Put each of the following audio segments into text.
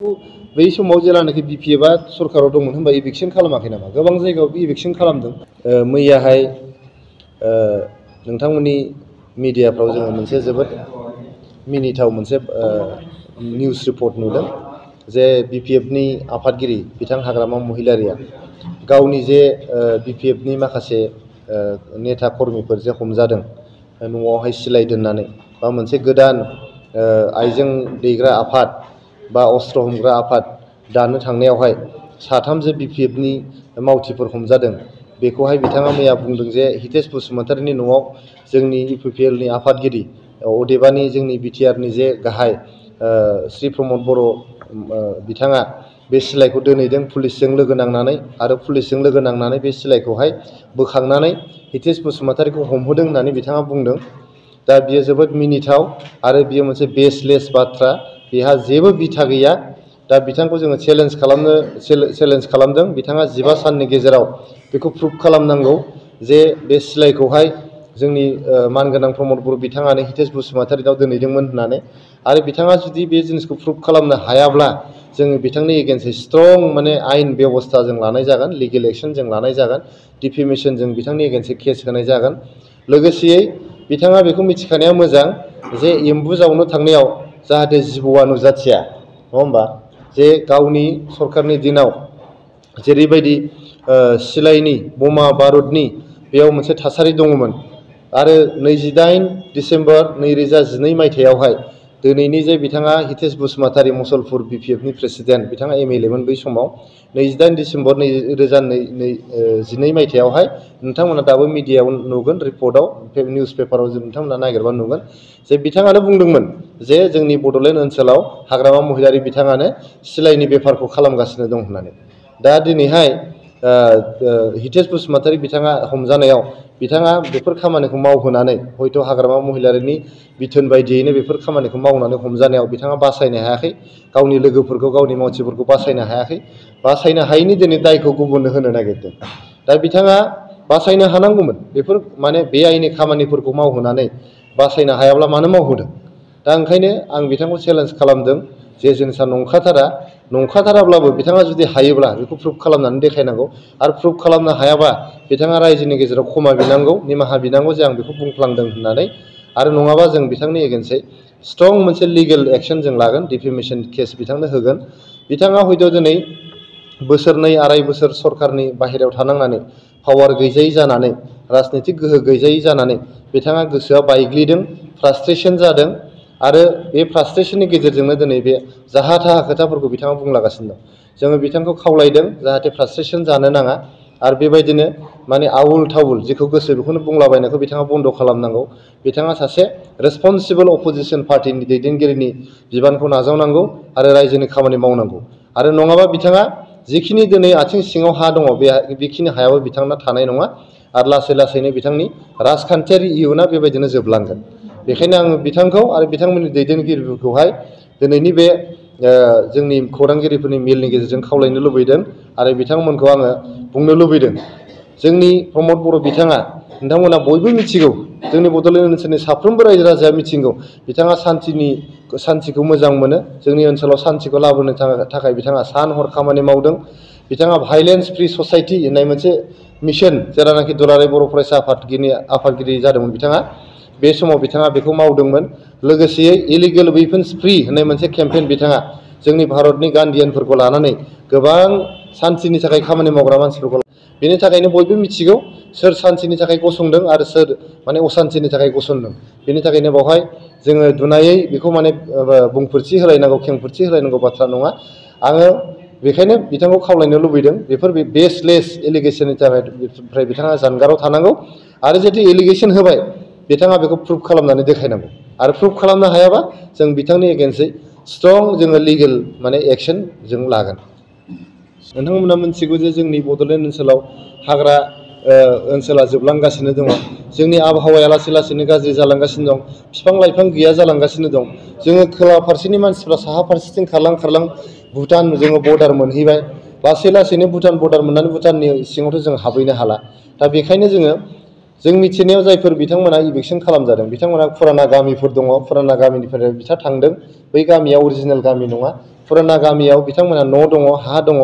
बै समाव जेलानाखि बिपिएफआ सरकाराव दंमोन होनबा इभिक्सन खालामाखै नामा? गोबां जायगायाव इभिक्सन खालामदों। मैयाहाय नोंथांमोननि मिडियाफ्राव जोङो मोनसे जोबोद मिनिथाव मोनसे निउस रिपर्ट नुदों जे बिपिएफनि आफादगिरि बिथां हाग्रामा महिलारिया गावनि जे बिपिएफनि माखासे नेता कर्मिफोर जे हमजादों न'आवहाय सिलाइ दोननानै बा मोनसे गोदान आइजें दैग्रा आफाद बा अस्त्र हमग्रा आफाद दानो थांनायावहाय साथामजो बिपिएफनि मावथिफोर हमजादों। बेखौहाय बिथाङा मैया बुंदों जे हितेश बसुमतारीनि न'आव जोंनि इउपिपिएलनि आफादगिरि अदेबानि जोंनि बिटिआरनि जे गाहाय श्री प्रमद बर' बिथाङा बे सिलाइखौ दोनहैदों पुलिसजों लोगो नांनानै आरो पुलिसजों लोगो नांनानै बे सिलाइखौहाय बोखांनानै हितेश बसुमतारीखौ हमहोदों होननानै बिथाङा बुंदों। दा बियो जोबोद मिनिथाव आरो बियो मोनसे बेसलेस बाथ्रा, बेहा जेबो बिथा गैया। दा बिथांखौ जोङो चेलेन्ज खालामदों। बिथाङा 15 साननि गेजेराव बेखौ प्रुभ खालामनांगौ जे बे सिलाइखौहाय जोंनि मानगोनां प्रमद बर' बिथाङानो हितेश बसुमतारीनाव दोनहैदोंमोन होननानै। आरो बिथाङा जुदि बे जिनिसखौ प्रुभ खालामनो हायाब्ला जोङो बिथांनि एगेन्स्टै स्ट्रं माने आयेन बेबस्था जों लानाय जागोन, लिगेल एक्सन जों लानाय जागोन, डिफेमेसन जों बिथांनि एगेन्स्टै केस होनाय जागोन। लोगोसेयै बिथाङा बेखौ मिथिखानाया मोजां जे एम्बु जावनो थांनायाव जाहाथे जिबौआ नुजाथिया, नङा होमबा? जे गावनि सरकारनि दिनाव जेरैबायदि सिलाइनि बमा बारुदनि बेयाव मोनसे थासारि दङमोन आरो 28 डिसेम्बर 2012 मायथाइयावहाय दिनैनि जे बिथाङा हितेश बसुमतारी मुसलपुर बिपिएफनि प्रेसिडेन्ट, बिथाङा एमएलएमोन बै समाव 28 डिसेम्बर 2012 मायथाइयावहाय नोंथांमोना दाबो मिडियायाव नुगोन, रिपर्टआव निउस पेपाराव नोंथांमोना नागिरबा नुगोन जे बिथाङानो बुंदोंमोन जे जोंनि बड'लेण्ड ओनसोलाव हाग्रामा महिलारी बिथाङानो सिलाइनि बेफारखौ खालामगासिनो दं होननानै। दा दिनैहाय हितेश बसुमतारी बिथाङा हमजानायाव बिथाङा बेफोर खामानिखौ मावहोनानै हयथ' हाग्रामा महिलारीनि बिथोन बायदियैनो बेफोर खामानिखौ मावनानै हमजानायाव बिथाङा बासायनो हायाखै, गावनि लोगोफोरखौ गावनि मावथिफोरखौ बासायनो हायाखै। बासायनो हायैनि दिनै दायखौ गुबुननो होनो नागिरदों। दा बिथाङा बासायनो हानांगौमोन, बेफोर माने बे आयेननि खामानिफोरखौ मावहोनानै बासायनो हायाब्ला मानो मावहोदों? दा ओंखायनो आं बिथांखौ चेलेन्ज खालामदों जे जिनिसा नंखाथाराब्लाबो बिथाङा जुदि हायोब्ला बेखौ प्रुभ खालामनानै देखायनांगौ। आरो प्रुभ खालामनो हायाबा बिथाङा रायजोनि गेजेराव क्षमा बिनांगौ, निमाहा बिनांगौ जे आं बेखौ बुंफ्लांदों होननानै। आरो नङाबा जों बिथांनि एगेन्स्टै स्ट्रं मोनसे लिगेल एक्सन जों लागोन, डिफेमेसन केस बिथांनो होगोन। बिथाङा हयथ' दिनै बोसोरनै आराय बोसोर सरकारनि बाहेरायाव थानांनानै पावार गैजायै जानानै, राजनितिक गोहो गैजायै जानानै बिथाङा गोसोआ बायग्लिदों, फ्रास्ट्रेसन जादों आरो बे फ्रास्ट्रेसननि गेजेरजोंनो दिनै बे जाहा थाहा खोथाफोरखौ बिथाङा बुंलागासिनो दं। जोङो बिथांखौ खावलायदों जाहाथे फ्रास्ट्रेसन जानो नाङा आरो बेबायदिनो माने आउल थाउल जेखौ गोसो बेखौनो बुंलाबायनायखौ बिथाङा बन्द' खालामनांगौ। बिथाङा सासे रेसपन्सिबल अपोजिसन पार्टिनि दैदेनगिरिनि बिबानखौ नाजावनांगौ आरो रायजोनि खामानि मावनांगौ। आरो नङाबा बिथाङा जिखिनि दिनै आथिं सिङाव हा दङ बेखिनि हायाबो बिथांना थानाय नङा आरो लासै लासैनो बिथांनि राजखान्थियारि इयुना बेबायदिनो जोबलांगोन। बेखायनो आङो बिथांखौ आरो बिथांमोननि दैदेनगिरिफोरखौहाय दिनैनि बे जोंनि खौरांगिरिफोरनि मेलनि गेजेरजों खावलायनो लुबैदों आरो बिथांमोनखौ आङो बुंनो लुबैदों। जोंनि प्रमद बर' बिथाङा, नोंथांमोना बयबो मिथिगौ, जोंनि बड'लेण्ड ओनसोलनि साफ्रोमबो रायजो राजाया मिथिगौ, बिथाङा सान्थिखौ मोजां मोनो। जोंनि ओनसोलाव सान्थिखौ लाबोनो थाखाय बिथाङा सान हर खामानि मावदों। बिथाङा भाइलेन्स फ्रि ससाइटि होननाय मोनसे मिशन, जेरानाखि दुलाराय बर' फरायसा आफादगिरि जादोंमोन बिथाङा, बे समाव बिथाङा बेखौ मावदोंमोन। लोगोसेयै इलिगेल वेपन्स फ्रि होननाय मोनसे केम्पेइन बिथाङा जोंनि भारतनि गान्धियानफोरखौ लानानै गोबां सान्थिनि थाखाय खामानि मावग्रा मानसिफोरखौ, बेनि थाखायनो बयबो मिथिगौ सोर सान्थिनि थाखाय गसंदों आरो सोर माने असान्थिनि थाखाय गसंदों। बेनि थाखायनो बावहाय जोङो दुनायै बेखौ माने बुंफोरथि होलायनांगौ, खेंफोरथि होलायनांगौ बाथ्रा नङा। आङो बेखायनो बिथांखौ खावलायनो लुबैदों बेफोर बेसलेस एलिगेसननि थाखाय बिथाङा जानगाराव थानांगौ आरो जुदि एलिगेसन होबाय बिथाङा बेखौ प्रुभ खालामनानै देखायनांगौ। आरो प्रुभ खालामनो हायाबा जों बिथांनि एगेन्स्टै स्ट्रं जोङो लिगेल माने एक्सन जों लागोन। नोंथांमोना मिथिगौ जे जोंनि बड'लेण्ड ओनसोलाव हाग्रा ओनसोला जोबलांगासिनो दङ। जोंनि आबहावाया लासै लासैनो गाज्रि जालांगासिनो दं। बिफां लाइफां गैया जालांगासिनो दं। जोङो खोला फारसेनि मानसिफ्रा साहा फारसेथिं खारलां भुटान जोङो बर्डार मोनहैबाय। लासै लासैनो भुटान बर्डार मोननानै भुटाननि सिङावथ' जों हाबहैनो हाला। दा बेखायनो जों मिथिनायाव जायफोर बिथांमोना इभिक्सन खालामजादों बिथांमोना फुराना गामिफोर दङ, फुराना गामिनिफ्राय बिथा थांदों। बै गामिया अरिजिनेल गामि नङा, फुराना गामियाव बिथांमोनहा न' दङ, हा दङ,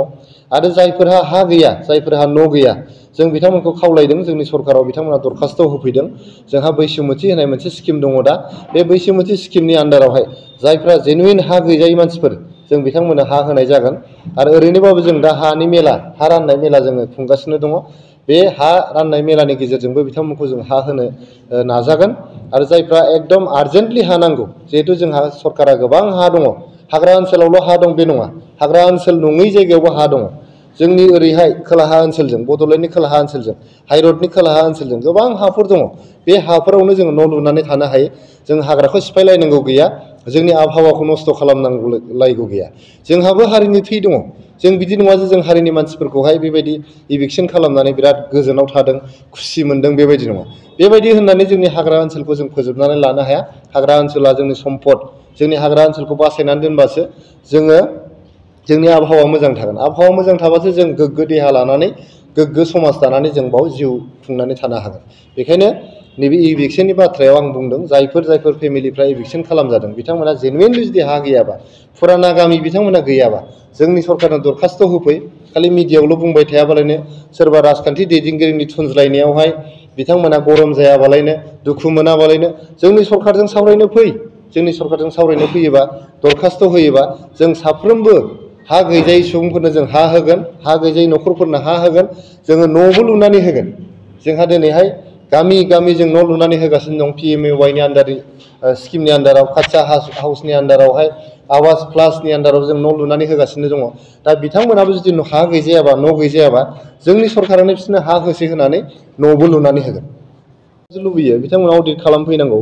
आरो जायफोरहा हा गैया, जायफोरहा न' गैया, जों बिथांमोनखौ खावलायदों, जोंनि सरकाराव बिथांमोना दरखास्त होफैदों। जोंहा बैसोमुथि होनाय मोनसे स्किम दङ दा, बे बैसोमुथि स्किमनि आन्दारावहाय जायफ्रा जेनुइन हा गैजायै मानसिफोर, जों बिथांमोननो हा होनाय जागोन। आरो ओरैनोबाबो जों दा हानि मेला, हा राननाय मेला जोङो खुंगासिनो दङ। बे हा राननाय मेलानि गेजेरजोंबो बिथांमोनखौ जों हा होनो नाजागोन। आरो जायफ्रा एकदम आर्जेन्टलि हा नांगौ, जिहेथु जोंहा सरकारा गोबां हा दङ, हाग्रा ओनसोलावल' हा दं बे नङा, हाग्रा ओनसोल नङै जायगायावबो हा दङ। जोंनि ओरैहाय खोलाहा ओनसोलजों, बड'लेण्डनि खोलाहा ओनसोलजों, हाइरडनि खोलाहा ओनसोलजों गोबां हाफोर दङ। बे हाफोरावनो जोङो न' लुनानै थानो हायो। जों हाग्राखौ सिफायलायनांगौ गैया, जोंनि आबहावाखौ नस्थ' खालामनांगौलायगौ गैया। जोंहाबो हारिनि थै दङ। जों बिदि नङा जे जों हारिनि मानसिफोरखौहाय बेबायदि इभिकसन खालामनानै बिराद गोजोनाव थादों, खुसि मोनदों, बेबायदि नङा। बेबायदि होननानै जोंनि हाग्रा ओनसोलखौ जों फोजोबनानै लानो हाया। हाग्रा ओनसोला जोंनि सम्पद। जोंनि हाग्रा ओनसोलखौ बासायनानै दोनबासो जोङो जोंनि आबहावा मोजां थागोन। आबहावा मोजां थाबासो जों गोग्गो देहा लानानै, गोग्गो समाज दानानै जों बाव जिउ खुंनानै थानो हागोन। बेखायनो नैबे इभिकसननि बाथ्रायाव आं बुंदों, जायफोर फेमिलिफ्रा इभिकसन खालामजादों बिथांमोना जेनुइनलि जुदि हा गैयाबा, फुराना गामि बिथांमोना गैयाबा, जोंनि सरकारनो दरखास्त' होफै। खालि मिडियायावल' बुंबाय थायाबालायनो, सोरबा राजखान्थि दैदेनगिरिनि थुनज्लायनायावहाय बिथांमोना गरम जायाबालायनो, दुखु मोनाबालायनो, जोंनि सरकारजों सावरायनो फै। जोंनि सरकारजों सावरायनो फैयोबा, दरखास्त' होयोबा, जों साफ्रोमबो हा गैजायै सुबुंफोरनो जों हा होगोन, हा गैजायै न'खरफोरनो हा होगोन, जोङो न'बो लुनानै होगोन। जोंहा दिनैहाय गामि गामि जों न' लुनानै होगासिनो दं। PMAY आन्दारनि स्किमनि आन्दाराव, काच्चा हाउसनि आन्दारावहाय, आवास प्लासनि आन्दाराव जों न' लुनानै होगासिनो दङ। दा बिथांमोनाबो जुदि हा गैजायाबा, न' गैजायाबा, जोंनि सरकारानो बिसोरनो हा होसै होनानै न'बो लुनानै होगोन। लुबैयो बिथांमोना अडिट खालामफैनांगौ।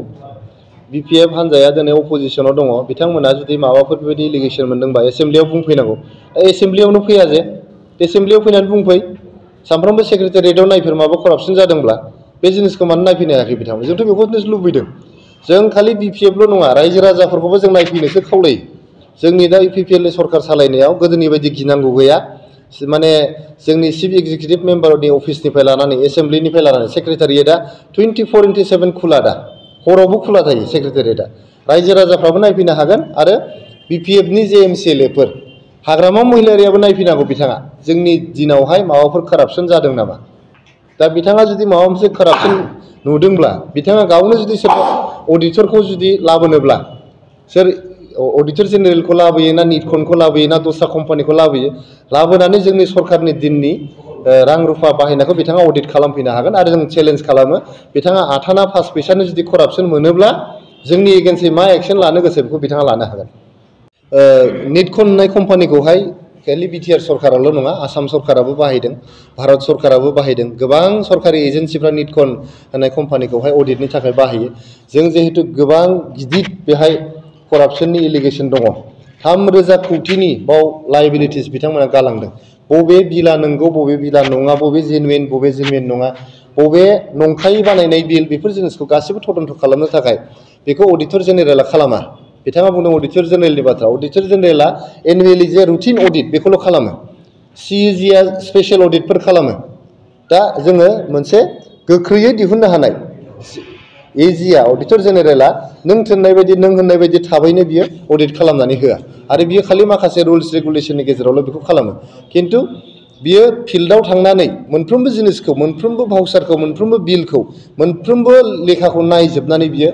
BPF हान्जाया दिनै अपजिसनाव दङ, बिथांमोना जुदि माबाफोर बेबायदि एलिगेसन मोनदोंबा एसेम्ब्लियाव बुंफैनांगौ। दा एसेम्ब्लियावनो फैया जे, एसेम्ब्लियाव फैनानै बुंफै। सानफ्रोमबो सेक्रेटारियेटआव नायफेर माबा करापसन जादोंब्ला, बे जिनिसखौ मानो नायफैनो हायाखै बिथांमोन? जोंथ' बेखौनो लुबैदों। जों खालि BPFल' नङा, रायजो राजाफोरखौबो जों नायफैनोसो खावलायो। जोंनि दा UPPLनि सरकार सालायनायाव गोदोनि बायदि गिनांगौ गैया। माने जोंनि चिफ एक्जिकिउटिभ मेम्बारनि अफिसनिफ्राय लानानै, एसेम्ब्लिनिफ्राय लानानै, सेक्रेटारियेटआ 24/7 खुला दा, हरावबो खुला थायो सेक्रेटारियेटआ। रायजो राजाफ्राबो नायफैनो हागोन। आरो BPFनि जे MCLAफोर, हाग्रामा महिलारियाबो नायफैनांगौ बिथाङा, जोंनि दिनावहाय माबाफोर कारापसन जादों नामा। दा बिथाङा जुदि माबा मोनसे कारापसन नुदोंब्ला, बिथाङा गावनो जुदि सोरबा अडिटरखौ जुदि लाबोनोब्ला, सोर अडिटर जेनेरेलखौ लाबोयो ना निटकनखौ लाबोयो ना दस्रा कम्पानिखौ लाबोयो, लाबोनानै जोंनि सरकारनि दिननि रां रुफा बाहायनायखौ बिथाङा अडिट खालामफैनो हागोन। आरो जों चेलेन्ज खालामो, बिथाङा आथाना 5 फैसानो जुदि करापसन मोनोब्ला, जोंनि एगेन्सै मा एक्सन लानो गोसो बेखौ बिथाङा लानो हागोन। निटकन होननाय कम्पानिखौहाय खालि BTR सरकाराल' नङा, आसाम सरकाराबो बाहायदों, भारत सरकाराबो बाहायदों। गोबां सरकारि एजेन्सिफ्रा निटकन होननाय कम्पानिखौहाय अडिटनि थाखाय बाहायो। जों जिहेतु गोबां गिदिर बेहाय करापसननि एलिगेसन दङ, 3,000 कौटिनि बाव लायबिलिटिस बिथांमोना गालांदों। बबे बिला नंगौ, बबे बिला नङा, बबे जेनुइन, बबे जेनुइन नङा, बबे नंखायै बानायनाय बिल, बेफोर जिनिसखौ गासैबो तदन्त खालामनो थाखाय बेखौ अडिटर जेनेरेला खालामा। बिथाङा बुंदों अडिटर जेनेरेलनि बाथ्रा। अडिटर जेनेरेला एनुवेलि जे रुटिन अडिट बेखौल' खालामो। CAGआ स्पेसियेल अडिटफोर खालामो। दा जोङो मोनसे गोख्रैयै दिहुननो हानाय, AGआ अडिटर जेनेरेला नों होननाय बायदि थाबैनो बियो अडिट खालामनानै होआ। आरो बियो खालि माखासे रुल्स रेगुलेसननि गेजेरावल' बेखौ खालामो। खिन्थु बियो फिल्डआव थांनानै मोनफ्रोमबो जिनिसखौ, मोनफ्रोमबो भाउचारखौ, मोनफ्रोमबो बिलखौ, मोनफ्रोमबो लेखाखौ नायजोबनानै बियो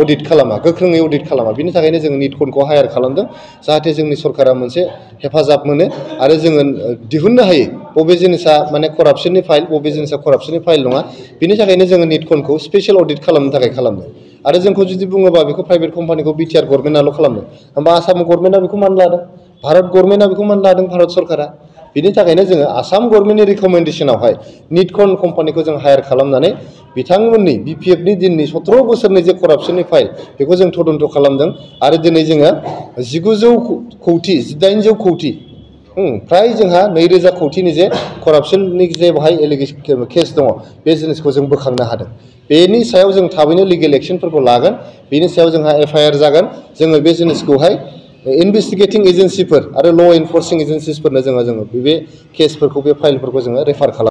अडिट खालामा, गोख्रोङै अडिट खालामा। बिनि थाखायनो जों निटकनखौ हायार खालामदों, जाहाथे जोंनि सरकारा मोनसे हेफाजाब मोनो आरो जोङो दिहुननो हायो बबे जिनिसा माने करापसननि फाइल, बबे जिनिसा करापसननि फाइल नङा। बिनि थाखायनो जोङो निटकनखौ स्पेसियेल अडिट खालामनो थाखाय खालामदों। आरो जोंखौ जुदि बुङोबा बेखौ प्राइभेट कम्पानिखौ BTR गभर्नमेन्टआल' खालामदों, होमबा आसाम गभर्नमेन्टआ बेखौ मानो लादों? भारत गभर्नमेन्टआ बेखौ मानो लादों? भारत सरकारा। बिनि थाखायनो जोङो आसाम गभर्नमेन्टनि रिकमेन्डेसनावहाय निटकन कम्पानिखौ जों हायार खालामनानै बिथांमोननि BPFनि दिननि 17 बोसोरनि जे करापसननि फाइल, बेखौ जों तदन्त खालामदों। आरो दिनै जोङो 1900 कौटि, 1800 कौटि, फ्राय जोंहा 2000 कौटिनि जे करापसननि जे बेहाय एलिगेसन केस दङ, बे जिनिसखौ जों बोखांनो हादों। बेनि सायाव जों थाबैनो लिगेल एक्सनफोरखौ लागोन। बेनि सायाव जोंहा FIR जागोन। जोङो बे जिनिसखौहाय इनभेस्टिगेटिं एजेन्सिफोर आरो ल' एनफर्सिं एजेन्सिसफोरनो जोङो बे केसफोरखौ, बे फाइलफोरखौ जोङो रेफार खालामो।